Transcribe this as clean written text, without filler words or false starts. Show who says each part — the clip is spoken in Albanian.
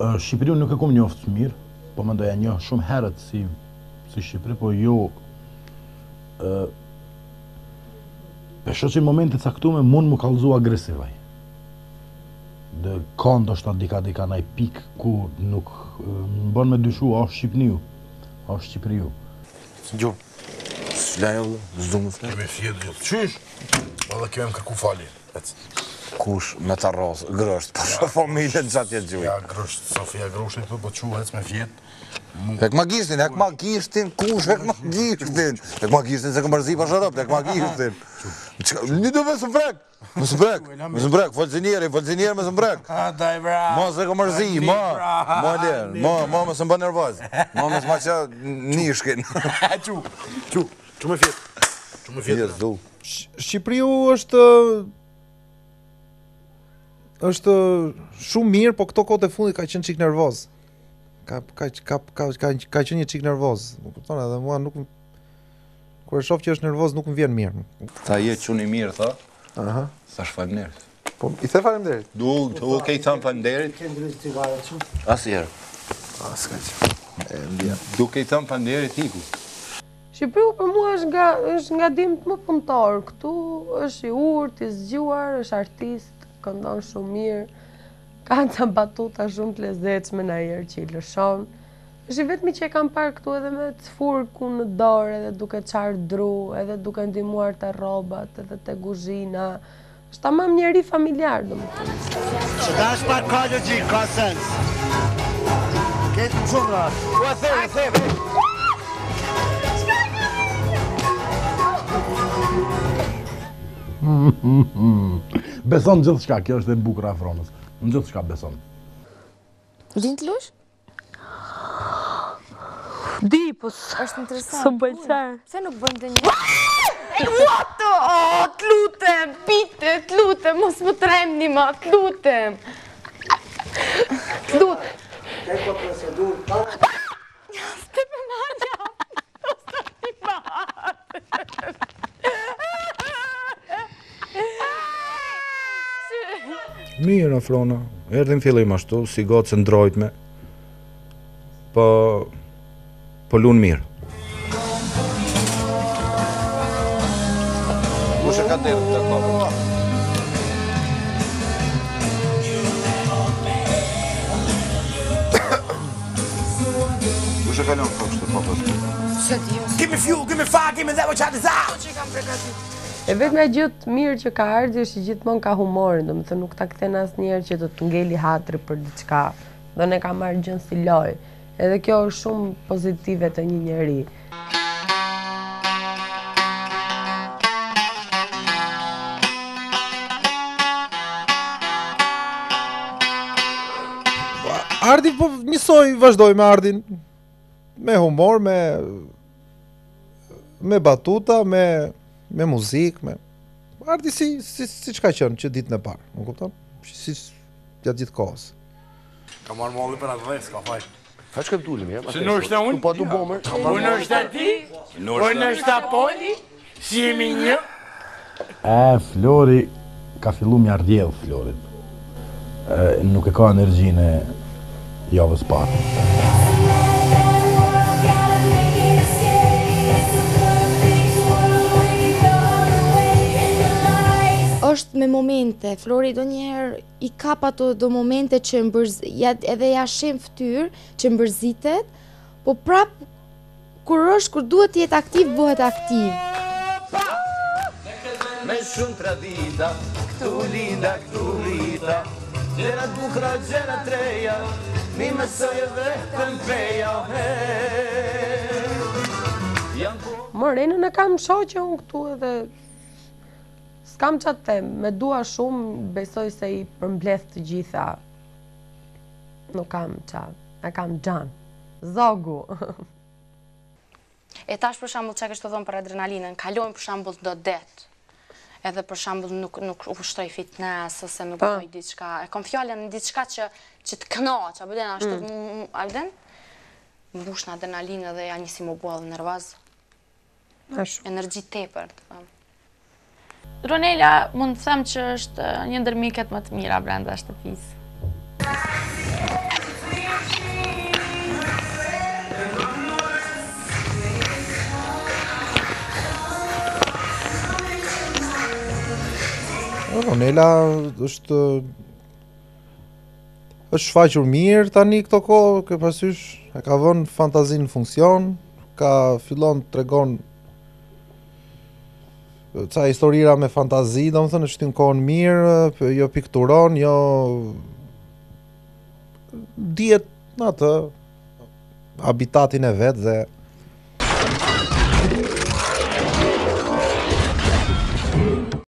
Speaker 1: Shqipërinë nuk e kom njoft mirë, po mendoj e njoh shumë herët si si Shqipëri, po jo ë Pe shoh që në momente caktume mund më kallzu agresiv ai. Dhe ka ndoshta dika dika naj pikë ku nuk më bën me dyshu a është Shqipniu, a është Shqipëriu.
Speaker 2: Gjumë. S'flej, s'du me flejt.
Speaker 1: Kemi fjetë gjithë. Qysh? Edhe kemi më kërku falje.
Speaker 2: Kush me të rrosë, grosht, po shë familjen që atje gjujt.
Speaker 1: Ja, grosht, Sofia groshtit, po po qu, hec me fjetë.
Speaker 2: Hek ma gishtin, hek ma gishtin, kush hek ma gishtin. Hek ma gishtin se kë mërzi pa shërëp, hek ma gishtin. Një du me së mbrek, me së mbrek, me së mbrek, folzinjeri, folzinjeri me së mbrek. Ma se kë mërzi, ma, ma lerë, ma, ma me së mba nervoz, ma me së ma që nishkin.
Speaker 1: Qu, qu, qu me fjetë, qu me fjetë.
Speaker 2: Jezu.
Speaker 3: Shqipëriu është është shumë mirë, po këto kohët e fundit ka qenë çik nervoz. Ka ka ka ka ka, ka qenë një çik nervoz, më kupton edhe mua nuk kur e shoh që është nervoz nuk më vjen mirë.
Speaker 2: Tha je çun i mirë, tha.
Speaker 3: Aha.
Speaker 2: Thash faleminderit.
Speaker 3: Po i the faleminderit.
Speaker 2: Du, du ke i thënë faleminderit.
Speaker 4: Ke ndrysë cigaret shumë?
Speaker 2: Asnjëherë.
Speaker 3: A s'ka që. E ndjen.
Speaker 2: Duke i thënë faleminderit iku.
Speaker 5: Shqipëriu për mua është nga është nga djemtë më punëtor këtu, është i urtë, i zgjuar, është artist, këndon shumë mirë, ka ca batuta shumë të lezetshme ndonjëherë që i lëshon. Është i vetmi që e kam parë këtu edhe me furkun në dorë, edhe duke çarë dru, edhe duke ndihmuar te rrobat, edhe te kuzhina. Është tamam njeri familjar, domethënë.
Speaker 4: Që ta është pak ka logjikë, ka sens. Këtë më shumë ratë. Po e the, e the,
Speaker 1: Beson gjithçka, kjo është e bukura e Afronës. Në gjithçka beson.
Speaker 6: Din të lush?
Speaker 5: Di, po
Speaker 6: është interesant.
Speaker 5: S'më pëlqen.
Speaker 6: Pse nuk bën ndonjë?
Speaker 7: What the? Oh, të lutem, pite, të lutem, mos më tremni ma, të lutem. Të lutem.
Speaker 4: Te po procedurë pa.
Speaker 7: Ste për marrja. Ose ti
Speaker 2: Mirë, Afrona. Erdhi në fillim ashtu, si gocë e ndrojtme. Po, po lun mirë. Kush e ka derë të kopë? Kush e ka lënë këto kështu pa pas?
Speaker 7: S'e di unë.
Speaker 8: Give me fuel, give me fire, give me that which I desire.
Speaker 7: Që kam pregatit.
Speaker 5: E vetmja gjë të mirë që ka Ardi është që gjithmonë ka humorin, domethënë nuk ta kthen asnjëherë që të të ngeli hatri për diçka. Dhe e ka marrë gjën si lojë. Edhe kjo është shumë pozitive te një njeri.
Speaker 3: Ardi po njësoj vazhdoj me Ardin me humor, me me batuta, me me muzikë, me Ardi si si siç ka qenë që ditën e parë, më kupton? Si gjatë gjithë kohës.
Speaker 1: Ka marrë malli për atë dhe, s'ka faj.
Speaker 9: Fa që këtë ulim, ja?
Speaker 8: Se nuk është unë?
Speaker 9: Po tu bomër.
Speaker 8: Unë është ti? Unë është Poli? Si jemi një?
Speaker 1: E, Flori, ka fillu m'ja rrjedh Florit. E, nuk e ka energjinë e javës parë.
Speaker 6: Është me momente, Flori ndonjëherë i kap ato do momente që mbërz, ja, edhe ja sheh n'ftyrë që mbërzitet, po prap kur është kur duhet të jetë aktiv bëhet aktiv.
Speaker 2: Me shumë tradita, këtu linda, këtu rrita, gjëra të bukura, gjëra të reja, mi mësoje vetëm peja, he. Jam po...
Speaker 5: Morenën e kam shoqe unë këtu edhe S'kam ça të them, me dua shumë, besoj se i përmbledh të gjitha. Nuk kam ça, e kam xhan. Zogu.
Speaker 7: E tash për shembull çka kish të thonë për adrenalinën, kalojmë për shembull do det. Edhe për shembull nuk nuk ushtroj fitness ose nuk po. bëj diçka. E kam fjalën diçka që që të kënaq, apo den ashtu, mm. a den? Mbush në adrenalinë dhe ja nisi m'u bo edhe nervoz. Energji tepër, të them.
Speaker 10: Ronela mund të them që është një ndër miket më të mira brenda shtëpisë.
Speaker 3: Ronela është është shfaqur mirë tani këto kohë, ke parasysh, e ka vënë fantazinë në funksion, ka fillon të tregon ca historira me fantazi, domethënë e shtyn kohën mirë, jo pikturon, jo dihet në atë habitatin e vet dhe